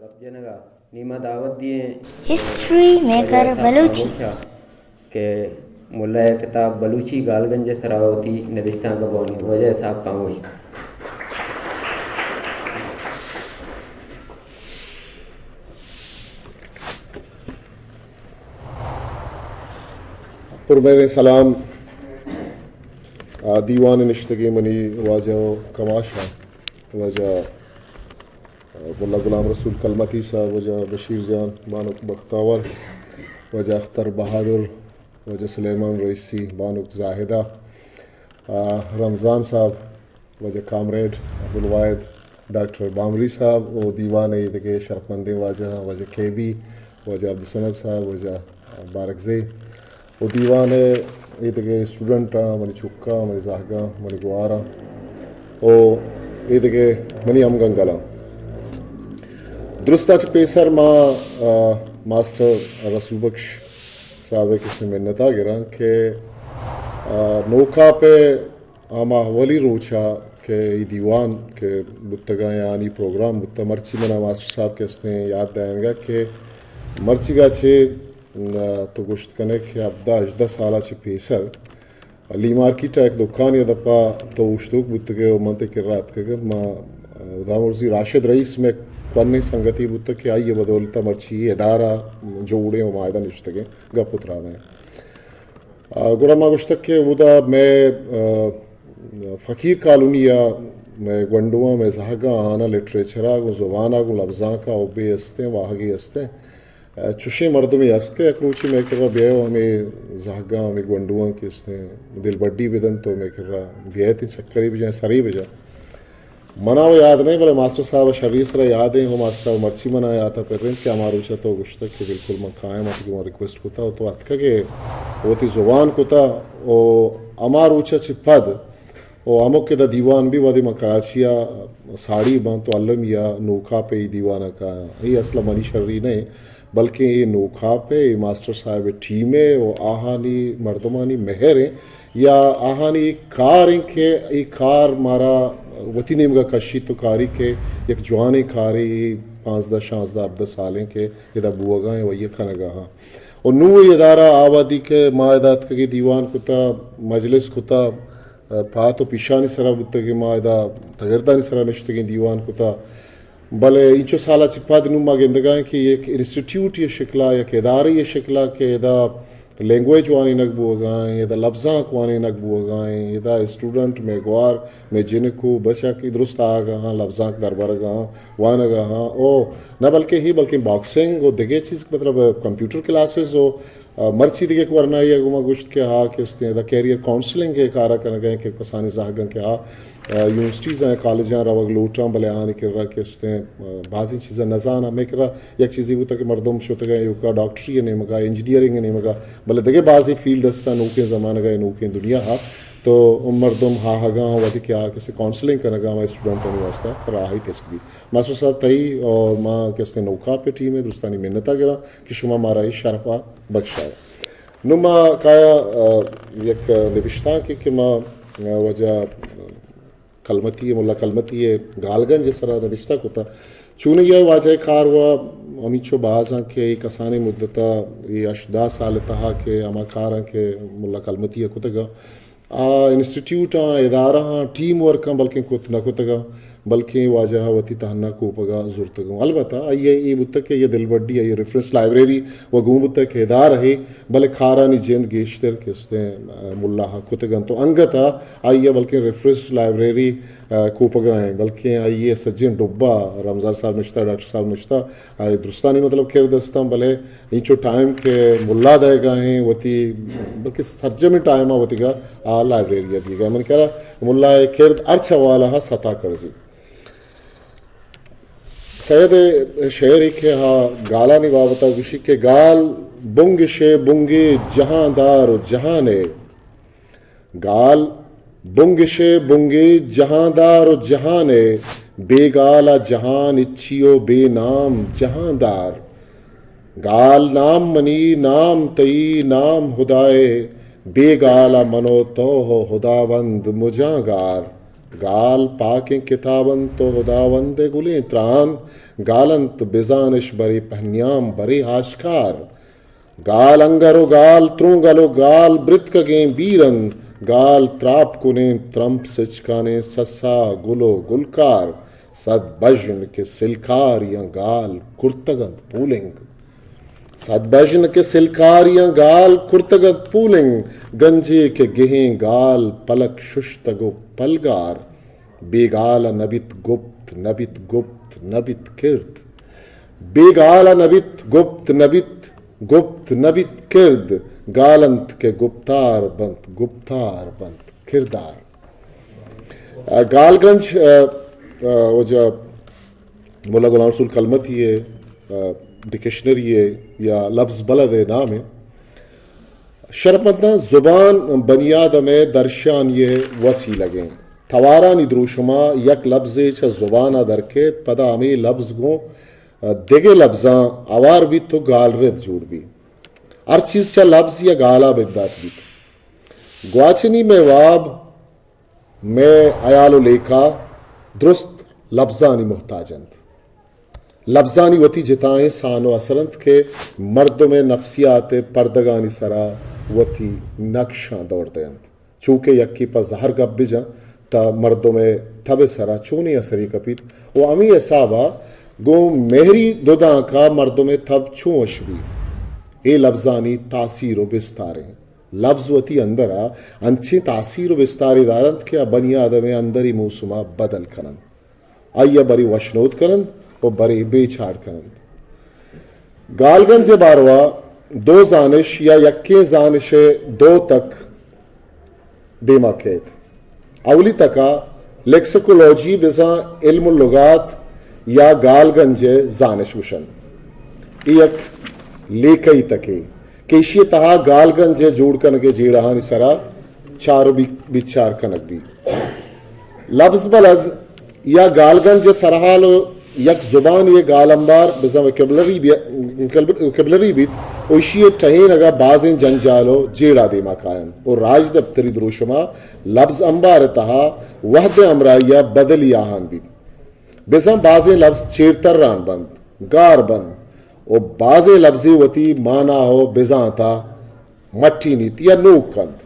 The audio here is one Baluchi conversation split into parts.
گپ جنگ ءَ نی ما دعوت دیئیں ہسٹری میکر بلوچی کہ ملا ءِ کتاب بلوچی گالگنج ءِ سرا وتی نبشتانک ءَ بوانی۔ واجہ صاحب خاموش۔ پرمہریں سلام۔ آ، دیوان ءَ نشتگیں منی واجہ ءُ کماش ءَ، واجہ ملا غلام رسول کلمتی صاحب، واجہ بشیر جان، بانک بختاور، واجہ اختر بہادر، واجہ سلیمان رئیسی، بانک زاہدہ، آ، رمضان صاحب، واجہ کامریڈ عبدالواحد، ڈاکٹر بامری صاحب ءُ دیوان ءِ دگہ شرپمندیں واجہ، واجہ کے بی، واجہ عبدالصمد صاحب، واجہ بارکزئی ءُ دیوان ءِ اے دگہ اسٹوڈنٹاں، منی چکاں، منی زہگاں، منی گواراں ءُ اے دگہ منی ہمگنگلاں۔ درستاں چہ پیسر ما، آ، ماسٹر رسول بخش صاحب ءِ کسے منت ءَ گراں کہ، آ، نوکاپ ءِ ہما اولی روچ ءَ کہ اے دیوان کہ بوتگ ءَ یا آنی پروگرام بوتگ، مرچی منا ماسٹر صاحب کہ استیں یات دئینگ ءَ کہ مرچیگ ءَ چہ، م، تو گوشت کنئے کہ ہبدہ ہژدہ سال ءَ چہ پیسر لی مارکیٹ ءَ یک دکانے ءِ دپ ءَ تو اوشتوک بوتگ ئے ءُ من تئی کرا اتکگ ات۔ ما، ءَ، ہدامرزی راشد رئیس مئے کوہنیں سنگتے بوتگ کہ آئی ءِ بدولت ءَ مرچی اے ادارہ جوڑیں ءُ ما ادا نشتگیں گپ ءُ تران ءَ۔ آ، گڑا ما گوشتگ کہ اودا مئے، آ، فقیر کالونی ءَ مئے گونڈواں، مئے زہگاں، آہاناں لٹریچر ءَ گوں زبان ءَ گوں لبزانک ءَ حبے استیں، واہگے استیں۔ آ، چشیں مردمے است کہ یک روچے مئے کرا بیائے ءُ ہمے زہگاں، ہمے گونڈواں کہ استیں دلبڈی بدنت ءُ مئے کرا بیایت، چکرے بجن، سرے بجن۔ منا وَ یاد نہ اِنت، بلے ماسٹر صاحب ءَ شری ءِ سرا یاد اِنت، ءُ ماسٹر صاحب ءَ مرچی منا یات ءَ پرینت کہ ہما روچ ءَ تو گوشتگ کہ بالکل من کایاں، من تئی گوما ریکویسٹ کتگ ءُ تو اتکگ ئے ءُ وتی زبان کتگ ءُ ہما روچ ءَ چہ پد ءُ ہمک ادا دیوان بی، وہدے من کراچی ءَ ساڑی باں تو المی ءَ نوکاپ ءِ دیوان ءَ کایاں۔ اے اصل ءَ منی شری نہ اِنت، بلکیں اے نوکاپ ءِ، اے ماسٹر صاحب ءِ ٹیم ءِ ءُ آہانی مردمانی مہر اِنت یا آہانی اے کار اِنت کہ اے کار مارا وتی نیمگ ءَ کشیت ءُ کاری کہ یک جوانیں کارے اے پانزدہ، شانزدہ، ہبدہ سال اِنت کہ ادا بوہگ ءَ اِنت ءُ آئی ءَ کنگ ءَ اَنت۔ ءُ نوں اے ادارہ آ وہدی کہ ما ادا اتکگیں دیوان کتہ، مجلس کتہ، پات ءُ پیشانی سرا بوتگیں، ما ادا تگردانی سرا نشتگیں دیوان کتہ، بلے اینچو سال ءَ چہ پد نوں ما گندگ ءَ ایں کہ یک انسٹیٹیوٹے ءِ شکل ءَ، یک ادارے ءِ شکل ءَ کہ ادا لینگویج وانینگ بوگ ءَ ایں، ادا لبزانک وانینگ بوگ ءَ ایں، ادا اسٹوڈنٹ، مئے گوار، مئے جنک ءُ بچک اے درست آہگ ءَ آں، لبزانک دربرگ ءَ آں، وانگ ءَ آں۔ او نہ بلکیں ہی، بلکیں باکسنگ ءُ دگہ چیز، مطلب کمپیوٹر کلاسز ءُ آ، مرچی دگہ یک ورنایے ءَ گوں ما گوشت کہ ہا کہ استیں ادا کیریئر کونسلنگ ءِ کار ءَ کنگ ءَ ایں کہ کسانیں زہگاں کہ ہا، آ، یونیورسٹیز ءَ، کالجاں روگ لوٹاں، بلے آہانی کرا کہ استیں، آ، بازیں چیزاں نہ زاناں۔ مئے کرا یک چیزے بوتگ کہ مردم شتگ ءَ ایوکا ڈاکٹری ءِ نیمگ ءَ، انجینئرنگ ءِ نیمگ ءَ، بلے دگہ بازیں فیلڈ استاں نوکیں زمانگ ءَ، نوکیں دنیا ءَ، تو مردم آہگ ءَ آں وہدے کہ آ کسے کونسلنگ کنگ ءَ آں، اسٹوڈنٹانی واستہ راہے تسک بیت۔ ماسٹر صاحب تئی ءُ ما کہ استیں نوکاپ ءِ ٹیم ءِ درستانی منت ءَ گراں کہ شما مارا اے شرپ ءَ بکشائے۔ نوں ما کایا، آ، یک نبشتانکے کہ ما، آ، واجہ کلمتی ءِ، ملا کلمتی ءِ گالگنج ءِ سرا نبشتہ کتہ۔ چونائی ءَ واجہ ءِ کار ءُ ہمینچو باز اَنت کہ اے کسانیں مدت ءَ، اے ہشت دہ سال ءِ تہا کہ ہما کار اَنت کہ ملا کلمتی ءَ کتگ اَنت، آ انسٹیٹیوٹاں، ادارہاں، ٹیم ورکاں بلکیں کت نہ کتگ اَنت، بلکیں واجہ ءَ وتی تہنا کوپگ ءَ زرتگ اَنت۔ البتہ آئی ءِ اے بوتگ کہ آئی ءِ دلبڈی، آئی ءِ ریفرنس لائبریری ءُ گوں بوتگ کہ ادارہے، بلے کارانی جند گیشتر کہ استیں، آ، ملا ءَ کتگ اَنت۔ تو انگت ءَ آئی ءَ بلکیں ریفرنس لائبریری، آ، کوپگ ءَ اِنت، بلکیں آئی ءِ سجیں ڈبہ، رمضان صاحب نشتہ، ڈاکٹر صاحب نشتہ، آ، درستانی مطلب کرد استاں، بلے اینچو ٹائم کہ ملا دئیگ ءَ ایں وتی، بلکہ سرجمیں ٹائم ءَ وتیگا آ لائبریری ءَ دیگ ءَ ایں۔ من کرا ملا ءِ کرد ہرچ حوالہ ءَ ستا کرزی۔ سید ءِ شعرے کہ ہا گالانی بابت ءَ گوشی کہ گال بنگش ءِ بنگے جہاندار ءُ جہان ءِ، گال بنگش ءِ بنگے جہاندار ءُ جہان ءِ، بے گال ءَ جہان ہچی ءُ بے نام جہاندار۔ گال نام منی، نام تئی، نام ہدائے، بے گال ءَ من ءُ تو ءُ ہداوند مجاں گار۔ گال پاکیں کتاب اَنت ءُ ہداوند ءِ گلیں تران، گال انت بزانش برے پہنیام برے آشکار۔ گال انگر و گال ترونگل و گال برتکگیں بیر انت۔ گال تراپ کنیں ترمپ سچکانیں سسا گل و گلکار۔ صد بژن کہ سلکاریاں گال کرتگ انت پولنگ۔ صد بژن کہ سلکاریاں گال کرتگ انت پولنگ۔ گنجے کہ گہیں گال پلک ششتگ و پلگار۔ بے گال ء نہ بیت گپت، نہ بیت گپت، نہ بیت کرد۔ بے گال ء نہ بیت گپت، نہ بیت گپت، نہ بیت کرد۔ گال انت کہ گپتار بنت، گپتار بنت کردار۔ ء گالگنج، ء، ء، واجہ ملا غلام رسول کلمتی ء، ء، ڈکشنری ء یا لبز بلد ء نام ء۔ شرپمنداں، زبان بنی آدم ء درشانی ء وسیلگ ء توارانی دروشم ء یک لبزے چہ زبان ء در کیت، پدا ہمے لبز گوں دگہ لبزاں ہوار بیت و گالرد جوڑ بیت۔ ہر چیز چہ لبز یا گال ء بندات بیت۔ گواچنی مئے واب، مئے ہیال و لیکہ درست لبزانی محتاج انت۔ لبزانی وتی جتائیں سان و اثر انت کہ مردم ء نفسیات ء پردگانی سرا وتی نقشاں دور دئینت۔ چو کہ یکے پہ زہر گپ بجن تہ مردم ء تب ء سرا چونیں اثرے کپیت و ہمے حساب ء گوں مہری دودانک ء مردم ء تب چون وش بیت۔ اے لبزانی تاثیر و بستار انت۔ لبز وتی اندر ء انچیں تاثیر و بستارے دارنت کہ آ بنی آدم ء اندری موسم ء بدل کننت۔ آئی ء برے وشنود کننت و برے بے چاڑ کننت۔ گالگنج ء باروا دو زانش یا یکیں زانش ء دو تک دیما کیت۔ اولی تکا لیکسیکولوجی بزاں علم اللغات یا گالگنج ء زانش گوشنت۔ اے یک لیکہی تکے کہ ایشی ء تہا گالگنج ء جوڑ کنگ ء جیڑہانی سرا چار و بی-، بیچار کنگ بیت۔ لبز بلد یا گالگنج ء سرحال و یک زبانے ء گالمبار بزاں ویکیبلری بی-، ویکیبلری بیت و ایشی ء ٹہینگ ء بازیں جنجال و جیڑہ دیما کاینت و راجدپتری دروشم ء لبز امبار ء تہا وہد ء ہمراہی ء بدلی آہان بیت۔ بزاں بازیں لبز چیرتران بنت، گار بنت و بازیں لبزے وتی مانا و بزانت ء مٹینیت یا نوک کنت۔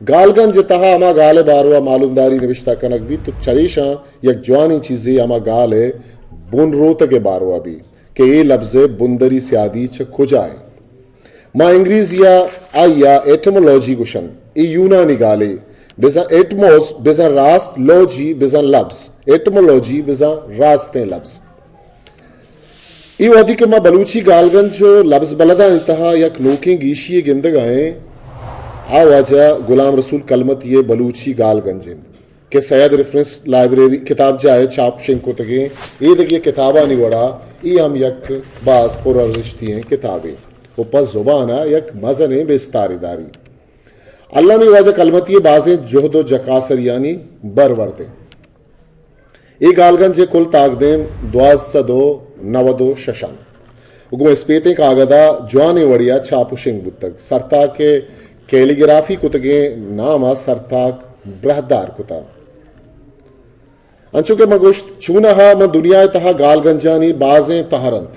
گالگنج ء تہا ہما گال ء باروا معلومداری نبشتہ کنگ بیت و چریشاں یک جوانیں چیزے ہما گال ء بن روتگ ء باروا بیت کہ اے لبز ء بندری سیادی چہ کجا انت۔ ما انگریزی ء آئی ء ایٹمولوجی گوشنت۔ اے یونانی گالے، بزاں ایٹموس، بزاں راست، لوجی، بزاں لبز، ایٹمولوجی، بزاں راستیں لبز۔ اے وہدی کہ ما بلوچی گالگنج و لبز بلدانی تہا یک نوکیں گیشی یے گندگ ء ایں، آ واجہ غلام رسول کلمتی ء بلوچی گالگنج انت کہ سید ریفرنس لائبریری کتابجاہ ء چاپ شنگ کتگیں ایدگہ کتابانی وڑا اے ہم یک باز پر ارزشتی ایں کتابے و پہ زبان ء یک مزنیں بستارے داری۔ المی واجہ کلمتی ء بازیں جہد و جکاسریانی برورد انت۔ اے گالگنج ء کل تاکدیم دوازدہ سد و نود و شش انت و گوں اسپیتیں کاگد ء جوانیں وڑے ء چاپ و شنگ بوتگ۔ سرتاک ء کیلیگرافی کتگیں نام ء سرتاک براہدار کتگ۔ انچو کہ من گوشت، چوناہا من دنیا ء تہا گالگنجانی بازیں تہر انت۔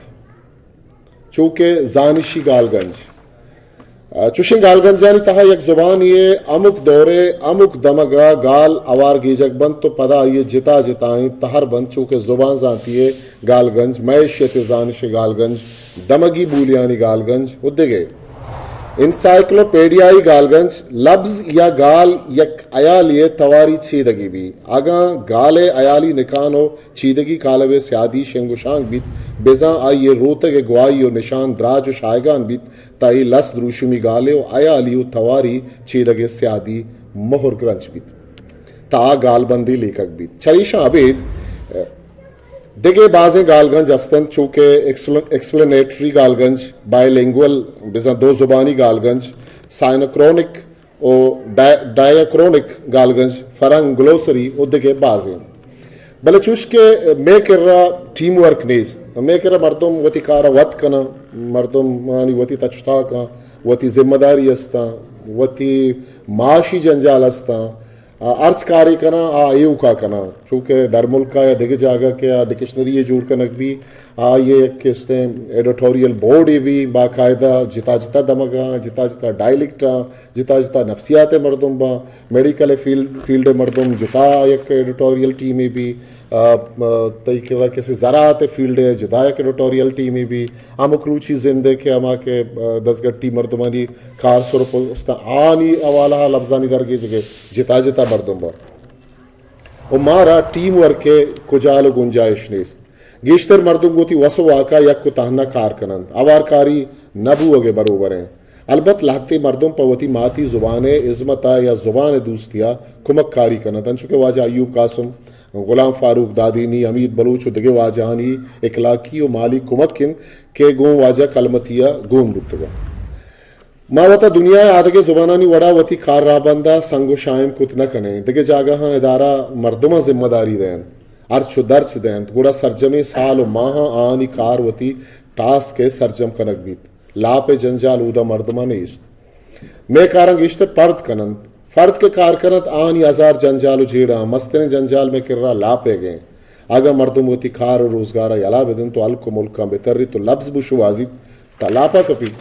چو کہ زانشی گالگنج، چوشیں گالگنجانی تہا یک زبانے ء ہمک دور ء ہمک دمگ ء گال ہوار گیجگ بنت و پدا آئی ء جتا جتائیں تہر بنت، چو کہ زبان زانتی ء گالگنج، معیشت ء زانش ء گالگنج، دمگی بولیانی گالگنج و دگہ۔ انسائیکلوپیڈیائی گالگنج، لبز یا گال یک ہیالے ء تواری چیدگی بی۔ اگاں گال ء ہیالی نکان و چیدگی کالب ء سیادی شنگ و شانگ بیت، بزاں آئی ء روتگ ء گواہی و نشان دراج و شایگان بیت، تہ اے لس دروشمی گالے و ہیالی و تواری چیدگ ء سیادی مہر گرنچ بیت، تہ آ گالبندی لیکگ بیت۔ چریشاں ابید دگہ بازیں گالگنج است انت، چو کہ ایکسپل-، ایکسپلینیٹری گالگنج، بائی لینگول، بزاں دو زبانی گالگنج، سائنوکرونک و ڈا-، ڈایاکرونک گالگنج، فرنگ گلوسری و دگہ بازیں۔ بلے چوش کہ مئے کرا ٹیم ورک نیست، مئے کرا مردم وتی کارا وت کناں، مردمانی وتی تچتاکاں، وتی ذمہ داری استاں، وتی معاشی جنجال استاں، آ ہرچ کارے کناں، آ ایوکا کناں، چونکہ درملکا یا دگہ جاگہ کہ آ ڈکشنری جوڑ کنگ بی، آ یہ یک استیں ایڈیٹوریل بورڈے بی، باقاعدہ جتا جتا دمگاں، جتا جتا ڈائلیکٹاں، جتا جتا نفسیات مردم باں، میڈیکل فیلڈ، فیلڈ مردم جتا یک ایڈیٹوریل ٹیمے بی، آ، آ، تئی کرا کسی زراعت فیلڈ جدا یک ایڈیٹوریل ٹیمے بی، ہمک روچی زندے کہ ہما کہ، آ، دزگٹی مردمانی کار سر پوستا آنی حوالہ لبزانی درگیجگے جتا جتا مردم باں۔ و مارا ٹیم ورک ء کجال و گنجائش نیست۔ گیشتر مردم گوں وتی وس و واکا یک و تہنا کار کننت۔ ہوار کاری نہ بوگ ء بروبر انت۔ البت لہتے مردم پہ وتی ماتی زبان ء ہزمت ء یا زبان ء دوستی ء کمک کاری کننت، انچو کہ واجہ ایوب قاسم، غلام فاروق دادینی، حمید بلوچ و دگہ واجہانی اخلاقی و مالی کمک انت کہ گوں واجہ کلمتی ء گون بوتگ انت۔ ما وتا دنیا ء آدگہ زبانانی وڑا وتی کار رہبند ء سنگ و شائم کت نہ کنیں۔ دگہ جاگہاں ادارہ مردماں ذمہ داری دئینت، ہرچ و درچ دئینت، گڑا سرجمیں سال و ماہاں آہانی کار وتی ٹاسک ء سرجم کنگ بیت۔ لاپ ء جنجال اودا مردماں نیست۔ مئے کاراں گیشتر پرد کننت۔ فرد کہ کار کنت، آہانی ہزار جنجال و جیڑہ، مستریں جنجال مئے کرا لاپ ء گئے۔ اگاں مردم وتی کار و روزگار ء یلا بدنت و ہلک و ملکاں بتریت و لبز بشوہازیت، تہ لاپا کپیت۔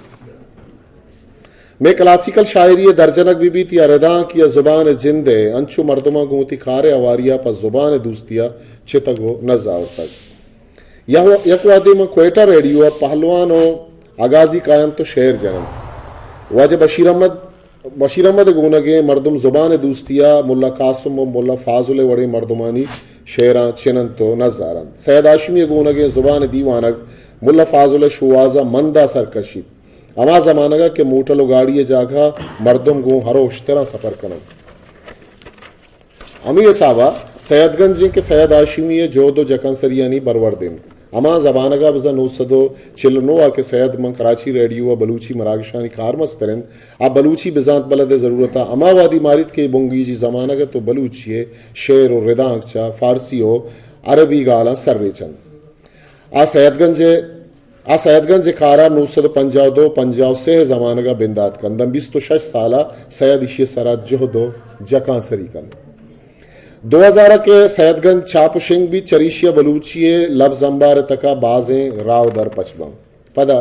مئے کلاسیکل شاعری ء درجنگ بہ بیت یا ردانک یا زبان ء جند ء، انچو مردماں گوں وتی کار ء ہواری ء پہ زبان ء دوستی ء چتگ و نز آورتگ۔ یک و-، یک وہدے من کوئٹہ ریڈیو ء پہلوان و اگازی کاینت و شعر جننت۔ واجہ بشیر احمد، بشیر احمد ء گونگیں مردم زبان ء دوستی ء ملا قاسم و ملا فاضل ء وڑیں مردمانی شعراں چننت و نز آرنت۔ سید ہاشمی ء گونگیں زبان ء دیوانگ ملا فاضل ء شوہاز ء مند ء سر کشیت۔ ہما زمانگ ء کہ موٹل و گاڑی ء جاگہ ء مردم گوں ہر و اشتراں سفر کننت۔ ہمے حساب ء سید گنج انت کہ سید ہاشمی ء جہد و جکانسریانی برورد انت۔ ہما زمانگ ء بزاں نو سد و چل و نو ء کہ سید من کراچی ریڈیو ء بلوچی مراگشانی کارمستر انت، آ بلوچی بزانت بلد ء ضرورت ء ہما وہدی ماریت کہ اے بنگیجی زمانگ ء تو بلوچی ء شعر و ردانک چہ فارسی و عربی گالاں سر ریچنت۔ آ سید گنج ء، آ سید گنج ء کار ء نو سد و پنجاہ و دو پنجاہ و سے ء زمانگ ء بندات کنت۔ داں بیست و شش سال ء سید ایشی ء سرا جہد و جکانسری کنت۔ دو ہزار ء کہ سید گنج چاپ و شنگ بیت، چریشی ء بلوچی ء لبز امبار ء تک ء بازیں راہ و در پچ بنت۔ پدا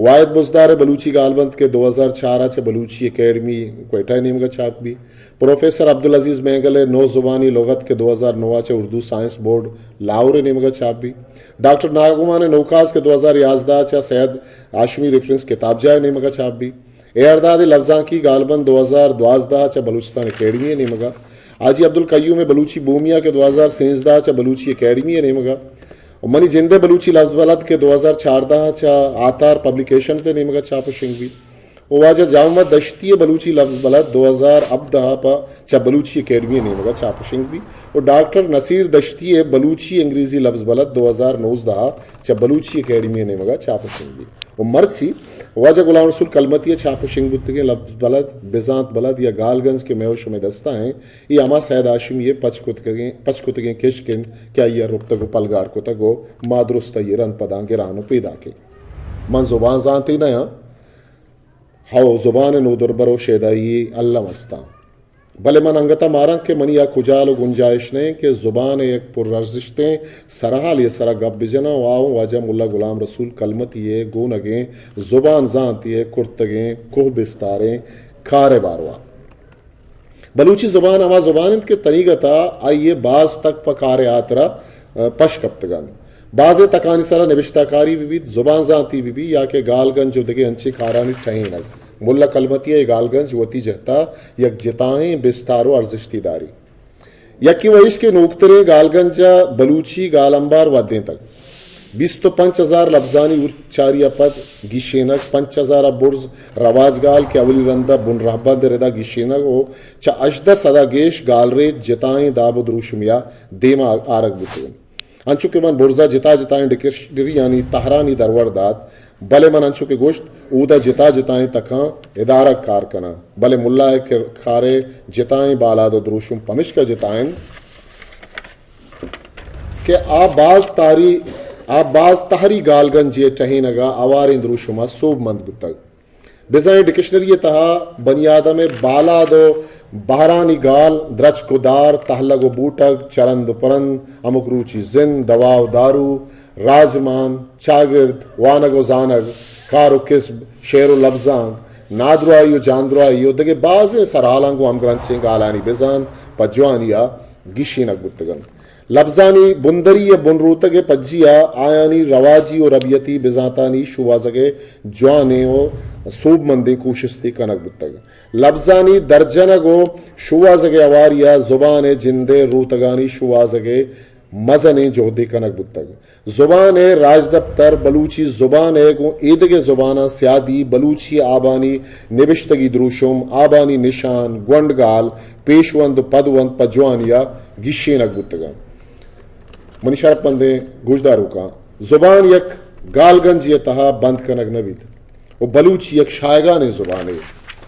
واحد بزدار ء بلوچی گالبند کہ دو ہزار چار ء چہ بلوچی اکیڈمی کوئٹہ ء نیمگ ء چاپ بیت۔ پروفیسر عبدالعزیز مینگل ء نو زبانی لغت کہ دو ہزار نو ء چہ اردو سائنس بورڈ لاہور ء نیمگ ء چاپ بیت۔ ڈاکٹر ناگمان ء نوکاز کہ دو ہزار یازدہ ء چہ سید ہاشمی ریفرنس کتابجاہ ء نیمگ ء چاپ بیت۔ اے ارداد ء لبزانکی گالبند دو ہزار دوازدہ ء چہ بلوچستان اکیڈمی ء نیمگ ء۔ حاجی عبدالقیوم ء بلوچی بومیا کہ دو ہزار سیزدہ ء چہ بلوچی اکیڈمی ء نیمگ ء۔ و منی جند ء بلوچی لبز بلد کہ دو ہزار چاردہ ء چہ آتار پبلیکیشنز ء نیمگ ء چاپ و شنگ بیت۔ و واجہ جام محمد دشتی ء بلوچی لبز بلد دو ہزار ہبدہ ء پہ چہ بلوچی اکیڈمی ء نیمگ ء چاپ و شنگ بیت و ڈاکٹر نصیر دشتی ء بلوچی انگریزی لبز بلد دو ہزار نوزدہ ء چہ بلوچی اکیڈمی ء نیمگ ء چاپ و شنگ بیت و مرچی واجہ غلام رسول کلمتی ء چاپ و شنگ بوتگیں لبز بلد، بزانت بلد یا گالگنج کہ مئے و شمئے دست ء انت، اے ہما سید ہاشمی ء پچ کتگیں، پچ کتگیں کشک انت کہ آئی ء رپتگ و پلگار کتگ و ما درست آئی ء رند پداں گران و پیداک ایں۔ من زبان زانتے نہ آں، ہو زبان ء نودربر و شیدائی الم استاں۔ بلے من انگت ء ماراں کہ منی آ کجال و گنجائش نہ انت کہ زبان ء یک پر ارزشتیں سرحالے ء سرا گپ بجناں و آ اوں واجہ ملا غلام رسول کلمتی ء گونگیں زبان زانتی ء کرتگیں کوہ بستاریں کار ء باروا۔ بلوچی زبان ہما زبان انت کہ تنیگت ء آئی ء باز تک پہ کار ء ہاترا، ء، پش کپتگ انت۔ بازیں تکانی سرا نبشتہ کاری بہ بیت، زبان زانتی بہ بیت یا کہ گالگنج و دگہ انچیں کارانی ٹہینگ، ملا کلمتی ء اے گالگنج وتی جہت ء یک جتائیں بستار و ارزشتے داری۔ یکے و ایش کہ نوکتریں گالگنج ء بلوچی گالمبار ودینتگ۔ بیست و پنچ ہزار لبزانی اورچاری ء پد گیشینگ، پنچ ہزار ء برز رواج گال کہ اولی رند ء بن رہبند ء ردا گیشینگ و چہ ہژدہ سد ء گیش گالریچ جتائیں داب و دروشمے ء دیم ء آرگ بوتگ انت۔ انچو کہ من برز ء جتا جتائیں ڈکشنریانی تہرانی درور دات، بلے من انچو کہ گوشت، اودا جتا جتائیں تکاں ادارگ کار کناں، بلے ملا ء کر-، کار ء جتائیں بالاد و دروشم پمشکا جتا انت کہ آ باز تہری، آ باز تہری گالگنجے ء ٹہینگ ء ہواریں دروشم ء سوب مند بوتگ۔ بزاں اے ڈکشنری ء تہا بنی آدم ء بالاد و بہرانی گال، درچک و دار، تہلگ و بوٹگ، چرند و پرند، ہمک روچی زند، دوا و دارو، راجمان، چاگرد، وانگ و زانگ، کار و کسب، شعر و لبزانک، نادراہی و جاندراہی و دگہ بازیں سرحالاں گوں ہمگرنچیں گالانی بزانت پہ جوانی ء گیشینگ بوتگ انت۔ لبزانی بندری ء بنروتگ ء پجی ء آیانی رواجی و ربیتی بزانتانی شوہازگ ء جوانیں و سوبمندیں کوشستے کنگ بوتگ۔ لبزانی درجنگ و شوہازگ ء ہواری ء زبان ء جند ء روتگانی شوہازگ ء مزنیں جہدے کنگ بوتگ۔ زبان ء راجدپتر بلوچی زبان ء گوں ایدگہ زباناں سیادی، بلوچی آبانی نبشتگی دروشم، آبانی نشان، گونڈگال، پیشوند و پدوند پہ جوانی ء گیشینگ بوتگ انت۔ منی شرپمندیں گوشداروکاں، زبان یک گالگنجے ء تہا بند کنگ نہ بیت و بلوچی یک شایگانیں زبانے۔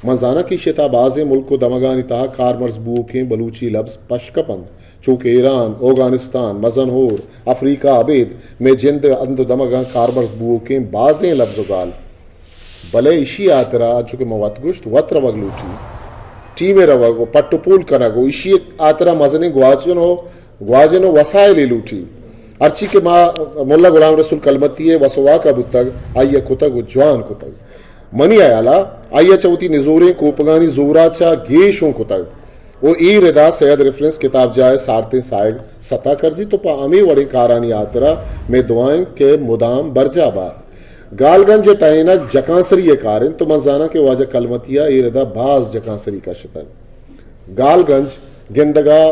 من زاناں کہ ایشی ء تہا بازیں ملک و دمگانی تہا کارمرز بوؤکیں بلوچی لبز پش کپ انت، چو کہ ایران، اوگانستان، مزن ہور، افریقہ، ابید مئے جند ء ہند و دمگاں کارمرز بوؤکیں بازیں لبز و گال۔ بلے ایشی ء ہاترا انچو کہ من وت گوشت، وت روگ لوٹی، ٹیم ء روگ و پٹ و پول کنگ و ایشی ء ہاترا مزنیں گواچن و گواجن و وسائلے لوٹی۔ ہرچی کہ ما ملا غلام رسول کلمتی ء وس و واک ء بوتگ، آئی ء کتگ و جوان کتگ۔ منی ہیال ء آئی ء چہ وتی نزوریں کوپگانی زور ء چہ گیش اوں کتگ و اے ردا سید ریفرنس کتابجاہ ء سارتیں ساہگ ستا کرزیت و پہ ہمے وڑیں کارانی ہاترا مئے دعا انت کہ مدام برجاہ بات۔ گالگنج ء ٹہینگ جکانسری ء کار انت و من زاناں کہ واجہ کلمتی ء اے ردا باز جکانسری کشتگ۔ گالگنج گندگ ء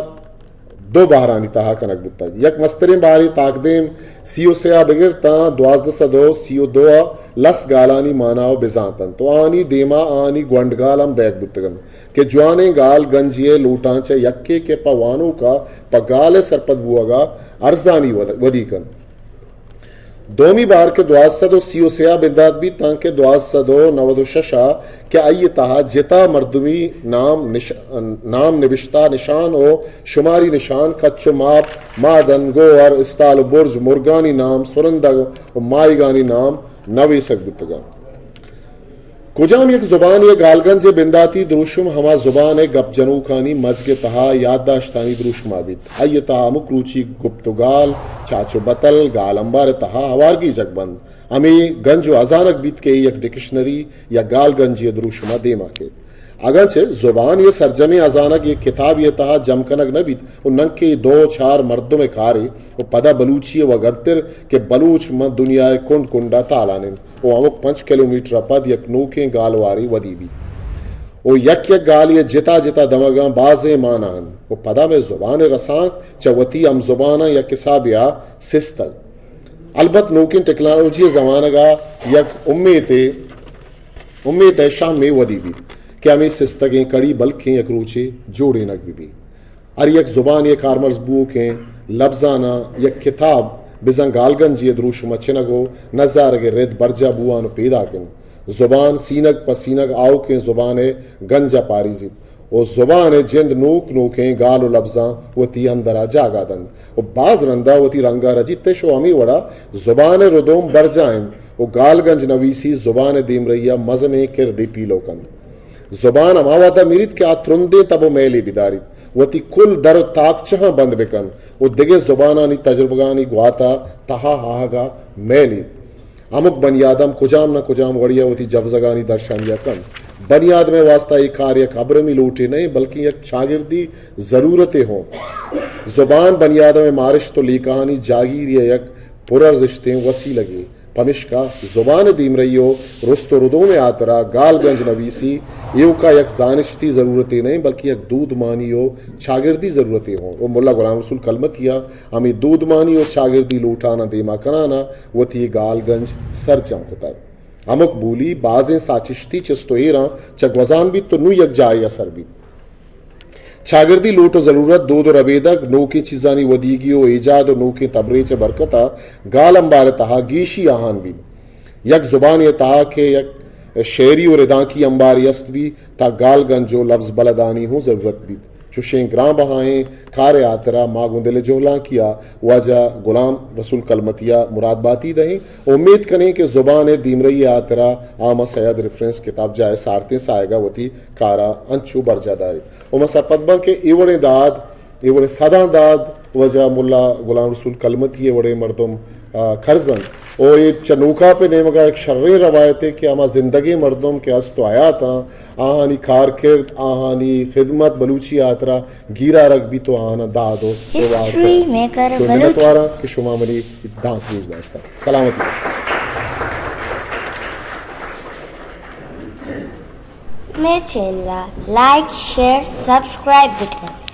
دو بہرانی تہا کنگ بوتگ۔ یک مستریں بہرے تاکدیم سی و سے ء بگر تاں دوازدہ سد و سی و دو ء لس گالانی مانا و بزانت انت و آنی دیما آنی گونڈ گال ہم دئیگ بوتگ انت کہ جوانیں گال گنجے ء لوٹاں چہ یکے کہ پہ وانوک ء پہ گال ء سرپد بوہگ ء ارزانی ود-، ودی کنت۔ دومی بار کہ دوازدہ سد و سی و سے ء بندات بیت تانکہ دوازدہ سد و نود و شش ء کہ آئی ء تہا جتا مردمی نام نش-، نام نبشتہ نشان و شماری نشان، کچ و ماپ، معدن، گوہر، استال و برج، مرگانی نام، سرندگ و ماہیگانی نام نویسگ بوتگ انت۔ کجام یک زبانے ء گالگنج ء بنداتی دروشم ہما زبان ء گپ جنوکانی مزگ ء تہا یادداشتانی دروشم ء بیت۔ آئی ء تہا ہمک روچی گپت و گال، چاچ و بتل، گال امبار ء تہا ہوار گیجگ بنت۔ ہمے گنج و ہزانگ بیت کہ اے یک ڈکشنری یا گالگنجے ء دروشم ء دیما کیت۔ اگاں چہ زبان ء سرجمیں ہزانگ یک کتابے ء تہا جم کنگ نہ بیت و ننکہ دو چار مردم ء کارے و پدا بلوچی ء وگدتر کہ بلوچ ماں دنیا ء کنڈ کنڈ ء تالان انت۔ و ہمک پنچ کلومیٹر ء پد یک نوکیں گالوارے ودی بیت و یک یک گالے ء جتا جتا دمگاں بازیں مانا انت و پدا مئے زبان ء رسانک چہ وتی ہم زباناں یک حسابے ء سستگ۔ البت نوکیں ٹیکنالوجی ء زمانگ ء یک امیتے، امیت ء شہمے ودی بیت کہ ہمے سستگیں کڑی بلکیں یک روچے جوڑینگ بہ بیت۔ ہر یک زبانے ء کارمرز بوؤکیں لبزاناں یک کتاب بزاں گالگنجے ء دروشم ء چنگ و نزارگ ء رد برجاہ بوان و پیداک انت۔ زبان سینگ پہ سینگ آؤکیں زبان ء گنج ء پاریزیت و زبان ء جند نوک نوکیں گال و لبزاں وتی اندر ء جاگہ دنت و باز رندا وتی رنگ ء رجیت اش و ہمے وڑا زبان ء ردوم برجاہ انت و گالگنج نویسی زبان ء دیمرئی ء مزنیں کردے پیلو کنت۔ زبان ہما وہدا میریت کہ آ ترندیں تب و میلے بداریت، وتی کل در و تاکچہاں بند بکنت و دگہ زبانانی تجربگانی گواتا تہا آہگا میلیت۔ ہمک بنی آدم کجام نہ کجام وڑیا وتی جوزگانی درشانیا کنت۔ بنی آدمئے واستا اے کار یک ابرمی لوٹے نہ انت، بلکیں یک چاگردی ضرورتے ہوں۔ زبان بنی آدمئے مارشت و لیکہانی جاگیریا یک پرارزشتیں وسیلگے۔ پمشکا زبان ء دیمرئی و رست و ردوم ء ہاترا گالگنج نویسی ایوکا یک زانشتی ضرورتے نہ انت، بلکیں یک دودمانی و چاگردی ضرورتے ہوں۔ و ملا غلام رسول کلمتی ء ہمے دودمانی و چاگردی لوٹاناں دیما کنان ء وتی گالگنج سرجم کتگ۔ ہمک بولی بازیں ساچشتی چست و ایراں چہ گوزان بیت و نوں یک جاہے ء سر بیت۔ چاگردی لوٹ و ضلورت، دود و ربیدگ، نوکیں چیزانی ودیگی و ایجاد و نوکیں تبریچ ء برکت ء گالمبار ء تہا گیشی آہان بیت۔ یک زبانے ء تہا کہ یک شعری و ردانکی امبارے است بیت، تہ گالگنج و لبز بلدانی ہوں ضلورت بیت۔ چشیں گران بہائیں کارے ہاترا ما گوں دل جہلانکیا واجہ غلام رسول کلمتیا مراد باتی دئیں۔ امید کنیں کہ زبان دیمرئی ہاترا آ ما سید ریفرنس کتاب جاہ سارتیں ساہگا وتی کارا انچو برجا داریں۔ و ما سرپد باں کہ اے وڑیں داد، اے وڑیں سداں داد واجہ ملا غلام رسول کلمتی اے وڑیں مردم، آ، کرز انت۔ و اے چہ نوکاپ ء نیمگا یک شریں روایتے کہ ہما زندگیں مردم کہ است و حیات آں، آہانی کارکرد، آہانی خدمت بلوچی ہاترا گیرارگ بیت و آہانا داد و رواج ہسٹری دات۔ میکر چو بلوچی۔ منتواراں کہ شما منی دانک گوش داشتہ۔ سلامتی بات۔ مئے چینل ء لائک، شیئر، سبسکرائب بکنت۔